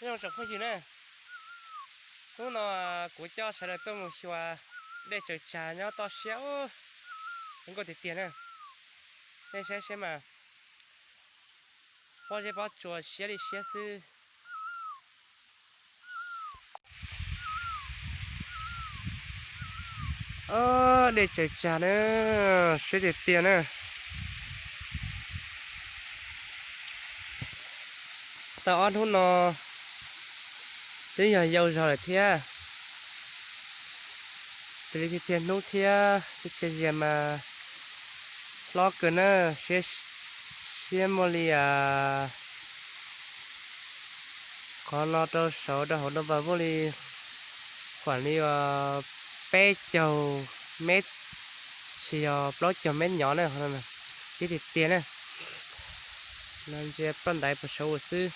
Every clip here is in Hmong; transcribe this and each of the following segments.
Nyob zoo tsoom phooj ywg na, hnub no kuv coj sawv daws tuaj mus xyuas dej tsaws tsag nyob toj siab, zoo nkauj tiag tiag na. Nej saib siab mas, pob zeb pob tsuas siab li siab xwb. Dej tsaws tsag na, siab tiag tiag na. Tau ob hnub no twb yog yau zog lawm thiab. Raws li txhia txhia hnub thiab txhia txhia zaus mas hlob kawg na, siab, siab muaj li qhov no rau saud rau hauv no mas muaj li khuam li peb caug mev, tsis yog plaub caug mev nyov na, siab tiag tiag na. No ntsia ploj ntaiv puag saud xwb.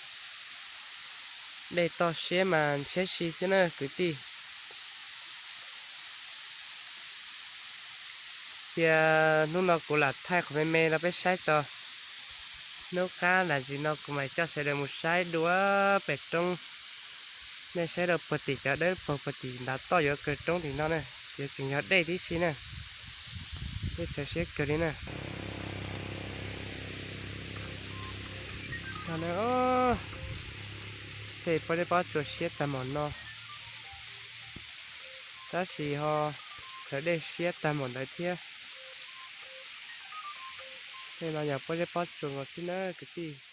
Dej toj siab mas ntshiab si xwb na kwv tij. Cia hnub no kuv lam thaij qhov me me rau peb saib tso. Hnub qab nram ntsis no kuv mam coj sawv daws mus saib dua pem roob. Nej saib rau puag tim cov dawb paug puag tim ntav toj yuav kawg roob tim no na, yuav tseem yog dej tib si na. Dej txaus siab kawg li na. Tej pob zeb pob tsuas siab tag npaum no, tab sis ho txhawv dej siab tag npaum ntawd thiab. Tej no yog pob zeb pob tsuas nkaus xwb na kwv tij.